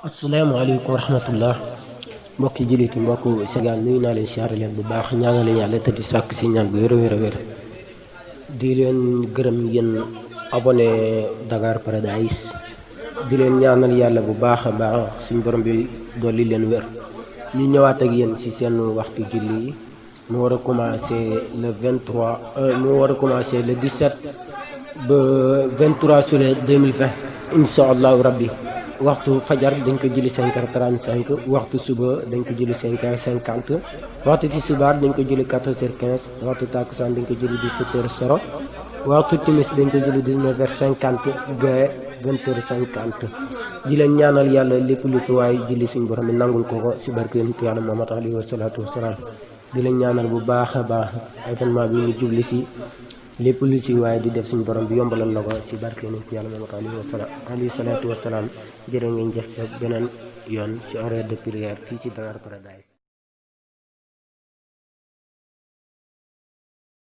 asalaamaaleykum wa rahmatullah mbokki jullit yi mbokku Sénégal nuyu naa leen siyaare leen bu baax ñaanal leen yàlla te di sàkk si ñaan bu wér a wér a wér di leen gërëm yéen abonné Dakar Paradise di leen ñaanal yàlla bu baax a baax suñu borom bi dolli leen wér ñu ñëwaat ak yéen si seen waxtu julli yi mu war a commencé le 23 mu war a commencé le 17 ba 23 juillet 2020 incha allahu rabbi waxtu fajar dañ ko julli 5h35 waxtu suba dañ ko julli 5h50 waxtu tisbaar dañ ko julli 14h15 waxtu takkusaan dañ ko julli 17h00 waxtu timis dañ ko julli 19h50 gaye 20h50 di leen ñaanal yàlla lépp lu fi waaye julli suñu borom mi nangul ko ko si barke yonent yàlla Muhammad alayhi wa salaatu wasalaam di leen ñaanal bu baax a baax événement bi ñu jubli si lépp lu ci waaye di def suñu borom bi yombalal la ko ci barke nit yàlla Muhammad alayhi salaatu wasalaam jërë ngeen jëf beneen yoon ci horaire de prière fii ci Dakar Paradise.